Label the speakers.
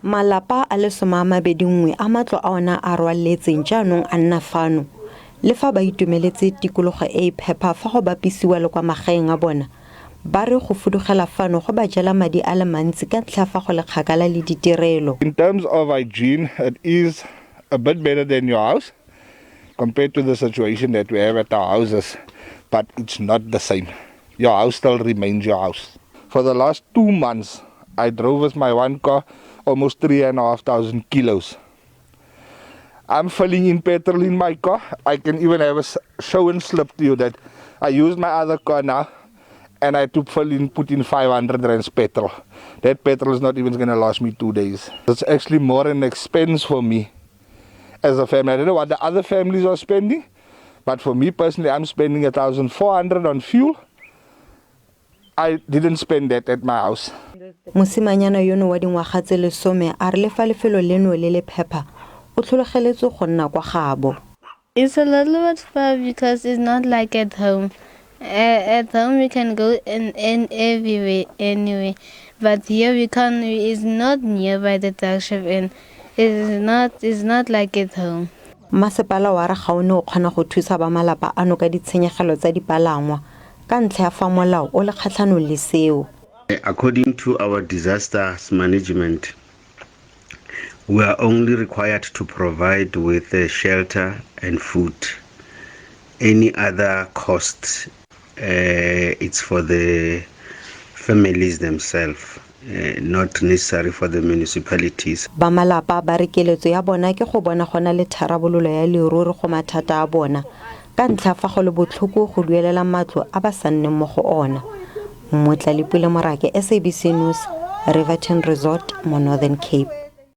Speaker 1: Malapa a le 21 a matlo a ona a rwaletseng jaanong a nna fano. Le fa ba itumeletse tikologo e e phepa fa go bapisiwa le kwa magaeng a bona, ba re go fudugela fano go ba jela madi a le mantsi ka ntlha fa go le kgakala le ditirelo.
Speaker 2: In terms of hygiene, it is a bit better than your house compared to the situation that we have at our houses, but it's not the same. Your house still remains your house. For the last 2 months, I drove with my one car almost 3,500 kilos. I'm filling in petrol in my car. I can even have a show and slip to you that I used my other car now and I had to put in 500 rands petrol. That petrol is not even going to last me 2 days. It's actually more an expense for me as a family. I don't know what the other families are spending, but for me personally, I'm spending 1,400 on fuel. I didn't spend that at my house.
Speaker 1: Mosimanyana yono wa dingwaga tse 10 a re le fa lefelo leno le le phepa, o tlhologeletswe go nna kwa gaabo.
Speaker 3: It's a little bit far because it's not like at home. At home we can go in everywhere, anyway. But here we can't. It's not nearby the township and it's not like at home.
Speaker 1: Masepala wa re ga o ne o kgona go thusa ba malapa ano ka ditshenyegelo tsa dipalangwa ka ntlha ya fa molao o le kgatlhanong le seo.
Speaker 4: According to our disasters management, we are only required to provide with a shelter and food. Any other cost, it's for the families themselves, not necessary for the municipalities.
Speaker 1: Ba malapa ba re keletso ya bona ke go bona go na le tharabololo ya leruri go mathata a bona ka ntlha fa go le botlhoko go duelela matlo a ba sa nneng mo go ona. Motlalepule Morake, SABC News, Riverton Resort mo Northern Cape.